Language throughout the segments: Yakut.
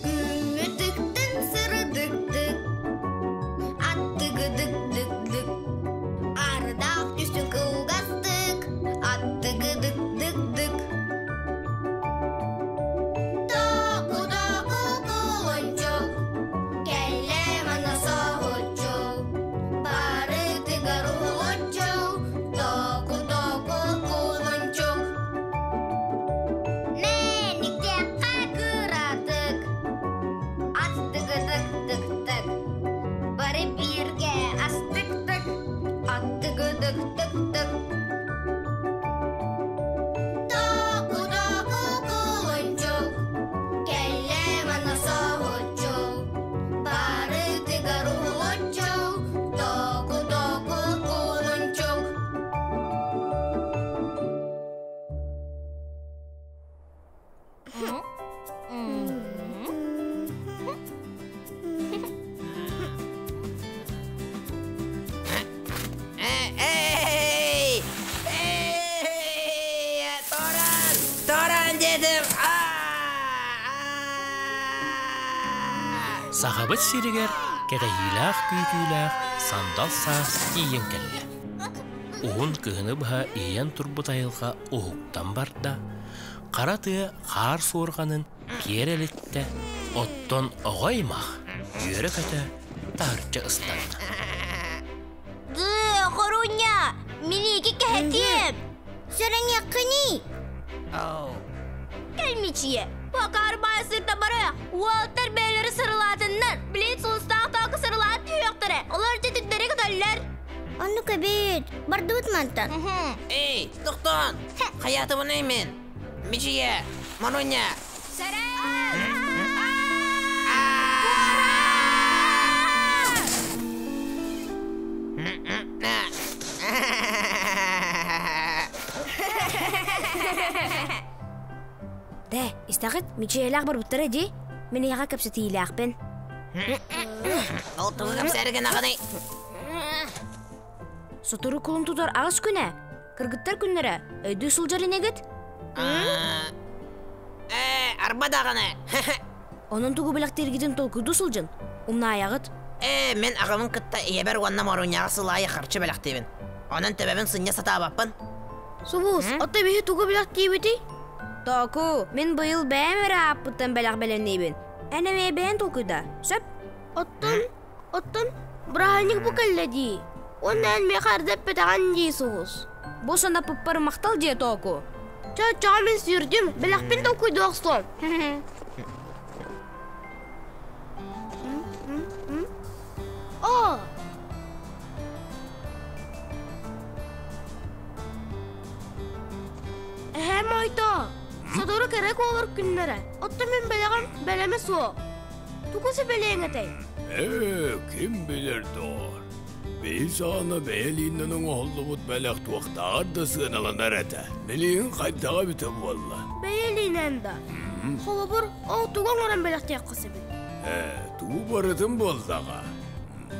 Күммүтүктэн сырдыктык, аттыгыдык-дык-дык, ардаах түсүн кылгастык, аттыгыдык-дык-дык. Току-току кулунчук, кэллэ манна соһуччу, барытыгар уһулуччу, току-току кулунчук. Мэниктэххэ кыратык, аттыгыдык-тык-тык, бары бииргэ астык-тык, аттыгыдык-тык-тык. Току-току кулунчук, кэллэ манна соһуччу, барытыгар уһулуччу, току-току кулунчук. Эй! Эй! Торан! Торан дедим! Сахабыт сиригэр кэтэһиилээх күүтүүлээх сандал саас тиийэн кэллэ. Уһун кыһыны быһа иһийэн турбут айылҕа уһуктан барда, хара тыа хаар суорҕанын киэр элиттэ, оттон оҕо аймах үөрэ-көтө таһырдьа ыстанна. Дыы, Хорунья, миники кэһэтиэм! Сэрэниэххиний? Кэлмичийэ, Покарбай сырта барыах, уолаттар бэйэлэри сырылаатыннар, билин сулустаах таакы сырылаат түһүөхтэрэ, олор дьэ көтөллөр. Оннук эбит, бардыбыт мантан. Эй, тохтоон! Хайаатыбыный мин? Мичийэ, Маруня! Дэ, истэҕит, Мичийэлээх барбыттара дии. Мин эйиэхэ кэпсэтиилээхпин. Ол тугу кэпсээри гынаҕыный? Сотору кулун тутар аҕыс күнэ. Кыргыттар күннэрэ. Өйдүү сылдьар инегит? Ээ, арба даҕаны. Онон тугу бэлэхтииргитин толкуйдуу сылдьын. Умнаайаҕыт. Ээ, мин аҕабын кытта ийэбэр уонна Моруняҕа сыл аайы харчы бэлэхтиибин. Онон төбөбүн сынньа сатаабаппын. Сулус, ото биһи тугу бэлэхтиибитий? Току, мин быйыл бэйэм эрэ ааппыттан бэлэх бэлэмниибин. Эн эмиэ бэйэн толкуйда, сөп? Оттон Оттон бырааһынньык бу кэллэ дии. Уонна эн миэхэ эрдэ эппэтэҕин дии соҕус. Бу санаппыппар махтал диэ Тооку. Чэ, оччоҕо мин сүүрдүм, бэлэхпин толкуйдуу охсуом. Оо! Эһээм ойто, сотору кэрэ куолар күннэрэ. Оттон мин бэлэҕим бэлэмэ суох. Тугу сүбэлиэҥ этэй? Ээ, ким билэр доор. Биһи саҕана бэйэлииннэн оҥоһуллубут бэлэх туохтааҕар да сыаналанар этэ. Билигин хайдаҕа эбитэ буолла? Бэйэлиинэн да. Холобур, ол тугу оҥорон бэлэхтиэххэ сөбүй? Ээ, тугу барытын буоллаҕа.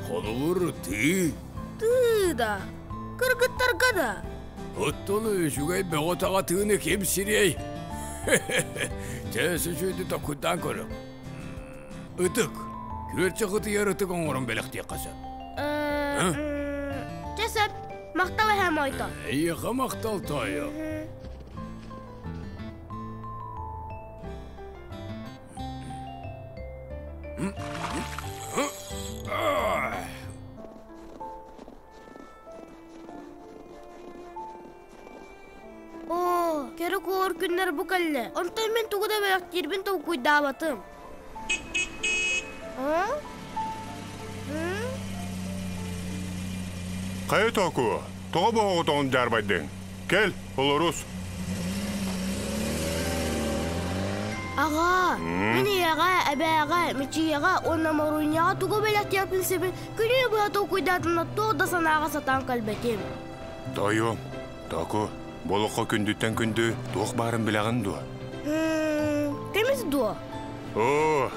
Холобур, тыы. Тыы да. Кыргыттарга да. Оттон үчүгэй бөҕө-таҕа тыыны ким сириэй? Чэ, сүчүөтү токкуйдаан көрүҥ. Ытык. Күөрчэх ытыйар ытык оҥорон бэлэхтиэххэ сөп. Чэ сөп. Махтал эһээм ойто. Эйиэхэ махтал тоойо. Оо, кэрэ куолар күннэр бу кэллэ. Онтон мин тугу да бэлэхтиирбин толкуйдаабатым. Хайа Току, тоҕо боһоҕутоҕун дьаарбайдыҥ? Кэл, олорус. Аҕаа, мин ийэҕэ, эбээҕэ, Мичийэҕэ уонна Моруйняҕа тугу бэлэхтиэхпин сөбүн күнүү быһа толкуйдаатым да туох да санааҕа сатаан кэлбэтим. Тоойуом, Току, бу олоххо күндүттэн күндү туох баарын билэҕин дуо? Көмүс дуо? Оо,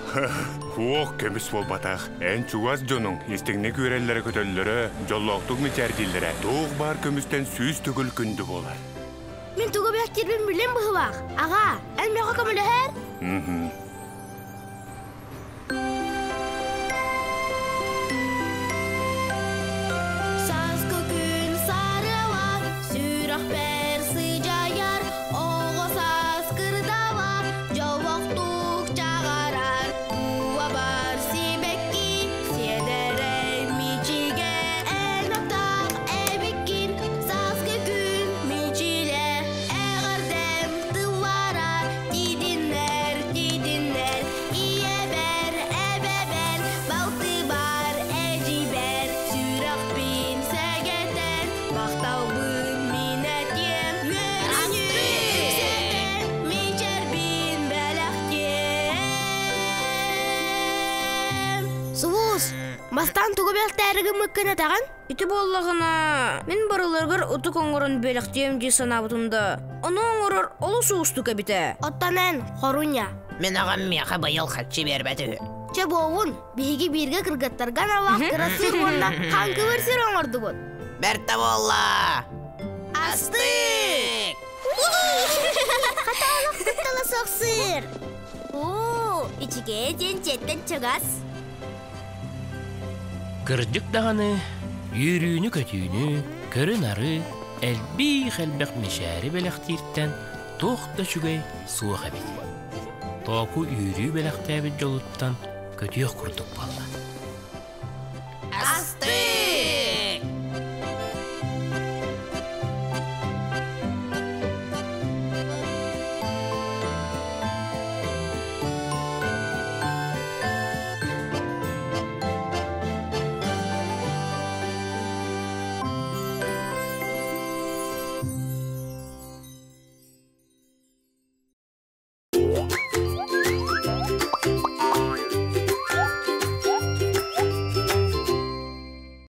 уох көмүс буолбатах. Эн чугас дьонуҥ истиҥник үөрэллэрэ-көтөллөрө, дьоллоохтук мичээрдииллэрэ туох баар көмүстэн 100 төгүл күндү буолар. Мин тугу бэлэхтиирбин билэн быһыылаах. Аҕаа, эн миэхэ көмөлөһөр? Сааскы күн сарыалар, сүрэхпэр сыдьайар, оҕо саас кырдала, дьоллоохтук чаҕарар, куобар сибэкки, сиэдэрэй мичигэ, эн аптаах эбиккин, сааскы күн мичилэ, эҕэрдэм тыллара, тиидиннэр, тиидиннэр, ийэбэр, эбэбэр, балтыбар, эдьиийбэр, сүрэхпин сэгэтэн, махталбын мин этиэм, үөрүүнү үксэтэн, мичээрбин бэлэхтиэм. Сулус, бастаан тугу бэлэхтээри гыммыккын этэҕин? Ити буоллаҕына, мин барыларыгар ытык оҥорон бэлэхтиэм дии санаабытым да, ону оҥорор олус уустук эбитэ. Оттон эн, хоруня. Мин аҕам миэхэ быйыл харчы биэрбэт үһү. Чэ буолун, биһиги бииргэ кыргыттарга аналлаах кыра сыр уонна хаҥкыбыр сир оҥордубут. Бэрт да буолла! Астык! Хата олох куттала суох сыр. Оо, үчүгэй диэн дьиэттэн чугас. Кырдьык даҕаны, үөрүүнү-көтүүнү, көрү-нары, элбиих-элбэх мичээри бэлэхтииртэн туох да үчүгэй суох эбит. Тооку үөрүү бэлэхтээбит дьолуттан көтүөх курдук буолла.